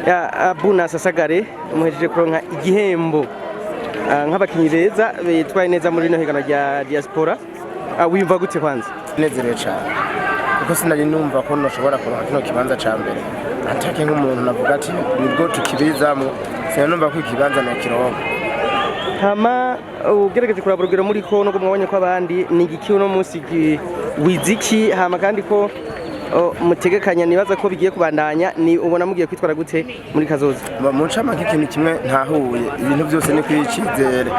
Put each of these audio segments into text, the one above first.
Ya Abuna Sasagare, muhejeje kuronka igihembo nk'abakinyi beza bitwaye neza muri rino higanwa rya diaspora. Wiyumva gute kwanza? Nezerewe cyane kuko sinari numva ko nashobora kuronka kino kibanza ca mbere. Atake nk'umuntu navuga ati nibwo tukibizamwo, sinari numva ko ikibanza nokironka. Hama ugerageje kuraba urugero muri ko nubwo mwabonye ko abandi, ni igiki uno munsi wiziki? Hama kandi ko mutegekanya, nibaza ko bigiye kubandanya, ni ubona mugiye kwitwara gute muri kazoza? Mu ncamake, ikintu kimwe ntahuye, ibintu byose ni kwicizere,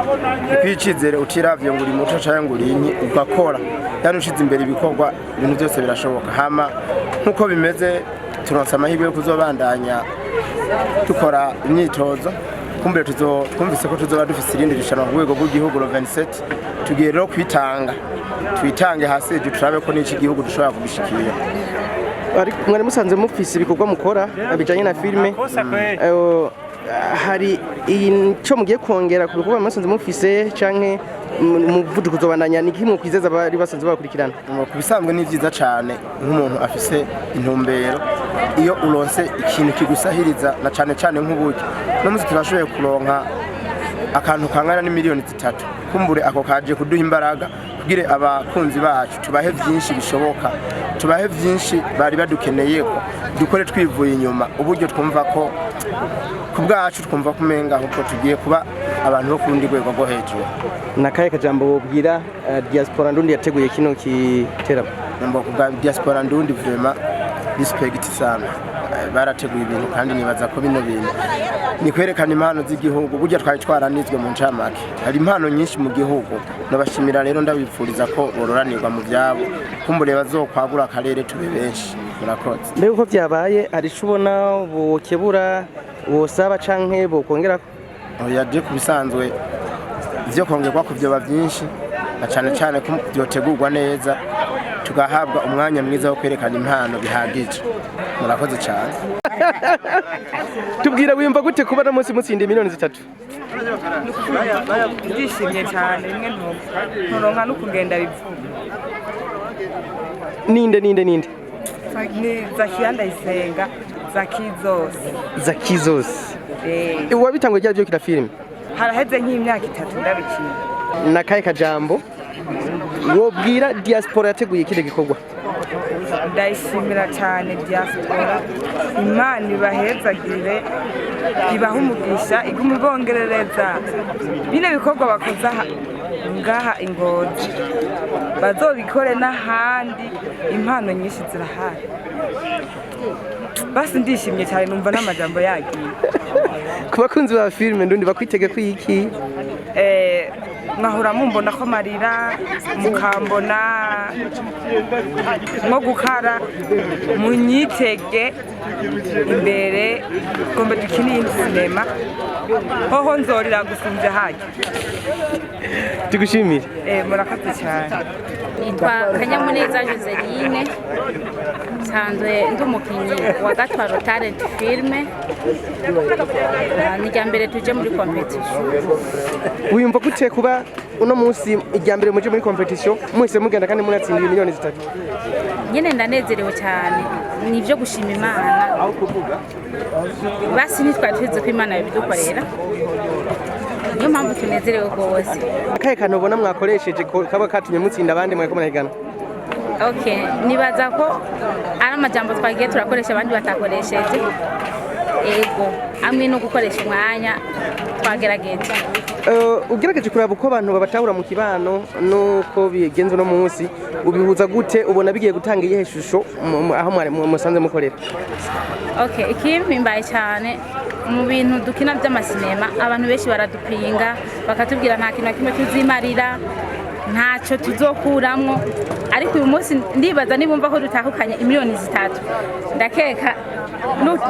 ni kwicizere. Utiravye ngo uri muto canke ngo uri inki, ugakora, yani ushize imbere ibikorwa, ibintu byose birashoboka. Hama nk'uko bimeze, turonse amahirwe yo kuzobandanya dukora imyitozo. Kumbure tuzo twumvise ko tuzoba dufise irindi rushanwa ku rwego rw'igihugu le 27. Tugiye rero kwitanga, twitange hasi hejuru, turabe ko n'iki gihugu dushobora kugishikira. Ariko mwari musanze mufise ibikorwa mukora bijanye na filime, hari ico mugiye kongera ku bikorwa musanze mufise, canke umuvuduko uzobandanya? Ni kimwe kwizeza abari basanzwe bakurikirana? Ku bisanzwe ni byiza cyane nk'umuntu afise intumbero, iyo uronse ikintu kigusahiriza, na cyane cyane nk'uburyo uno munsi turashoboye kuronka akantu kangana n'imiliyoni 3. Kumbure ako kaje kuduha imbaraga kugira abakunzi bacu tubahe byinshi bishoboka, tubahe byinshi bari badukeneye, ko dukore twivuye inyuma. Uburyo twumva ko ku bwacu, twumva ko umenga ahubwo tugiye kuba abantu bo ku rundi rwego rwo hejuru. Na kahe kajambo wobwira diaspora ndundi yateguye kino giteramo? Numva kubwa diaspora ndundi, vraiment respect sana. Barateguye ibintu kandi nibaza ko bino bintu ni kwerekana impano z'igihugu. Burya twari twaranizwe, mu ncamake hari impano nyinshi mu gihugu. Nabashimira rero, ndabipfuriza ko bororanirwa mu byabo, kumbure bazokwagura akarere tube benshi. Murakoze. Mbega uko byabaye, hari ico ubona bokebura, bosaba canke bokongerako? Oya, je ku bisanzwe ivyo kongerwa ku vyoba byinshi, na cane cane ko byotegurwa neza, tugahabwa umwanya mwiza wo kwerekana impano bihagije. Murakoze cyane. Tubwira, wiyumva gute kuba no munsi mutsinda miliyoni 3? Ndishimye cyane, rimwe nturonka no kugenda bivuga. Ninde, ninde, ninde? Ni Zakiya Ndayisenga, Zaki zose. Zaki zose. Eh. Wabitanguye ryari byo kira filime? Haraheze nk'imyaka 3 ndabikina. Na kahe kajambo wobwira diaspora yateguye kino gikorwa? Ndayishimira cyane diaspora, Imana ibahezagire, ibahe umugisha, igume ibongerereza bino bikorwa bakoze aha ngaha i Ngozi, bazobikore n'ahandi, impano nyinshi zirahari. Basi ndishimye cyane, numva n'amajambo yagiye. Ku bakunzi ba filime ndundi, bakwitege kwiki? Mwahora mumbona ko amarira, mukambona nko gukara, munyitege imbere gombe dukine iyindi sinema, hoho nzorira gusumbya hajya. Tugushimire. Murakoze cyane. Nitwa Kanyamuneza Joseline, nsanzwe ndi umukinnyi wa Gatwaro Talent Filme. Ni irya mbere tuje muri competition. Wiyumva gute kuba uno munsi irya mbere muje muri competition, mwese mugenda kandi munatsindiye miliyoni 3? Nyine ndanezerewe cyane, ni ibyo gushima Imana. Basi ntitwari tuzi ko Imana yabidukorera, niyo mpamvu tunezerewe rwose. Akahe kantu ubona mwakoresheje kaba katumye mutsinda abandi mwariko murahigana? Okay, nibaza ko ari amajambo twagiye turakoresha abandi batakoresheje. Ego, amwe no gukoresha umwanya twagerageje. Ugerageje kuraba uko abantu babatahura mu kibano nuko bigenza uno munsi, ubihuza gute? Ubona bigiye gutanga iyihe shusho aho mwari musanze mukorera? Okay, ikimpimbaye cyane mu bintu dukina by'amasinema, abantu benshi baradupinga, bakatubwira nta kintu na kimwe tuzimarira, ntacyo tuzokuramwo, ariko uyu munsi ndibaza nibumva ko dutahukanye imiliyoni 3, ndakeka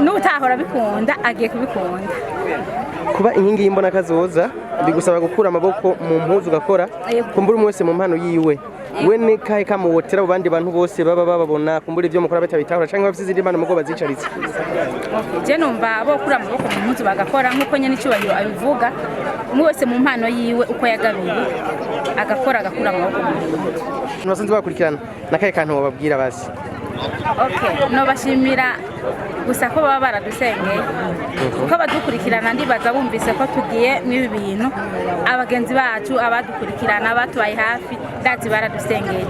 n'utahora bikunda agiye kubikunda. Kuba inkingi y'imbonakazoza bigusaba gukura amaboko mu mpuzu ugakora. Yego. Kumbura umwe wese mu mpano yiwe, we ni kahe kamuwotera abo bandi bantu bose baba bababona, kumbura ibyo mukora batabitahura, canke bafise izindi mpano mugo bazicaritse? Okay, je numva bokura amaboko mu mpuzu bagakora nk'uko nyene icyubahiro abivuga, umwe wese mu mpano yiwe uko yagabiwe agakora, agakura amaboko mu mpuzu. Abantu basanzwe bakurikirana, nakahe kantu wobabwira basi? Okay, nobashimira gusa ko baba baradusengeye, kuko abadukurikirana ndibaza bumvise ko tugiye mw'ibi bintu, abagenzi bacu abadukurikirana batubaye hafi, ndazi baradusengeye,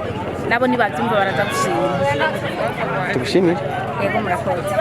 nabo nibabyumva baraza gushima. Tugushimire. Yego, murakoze.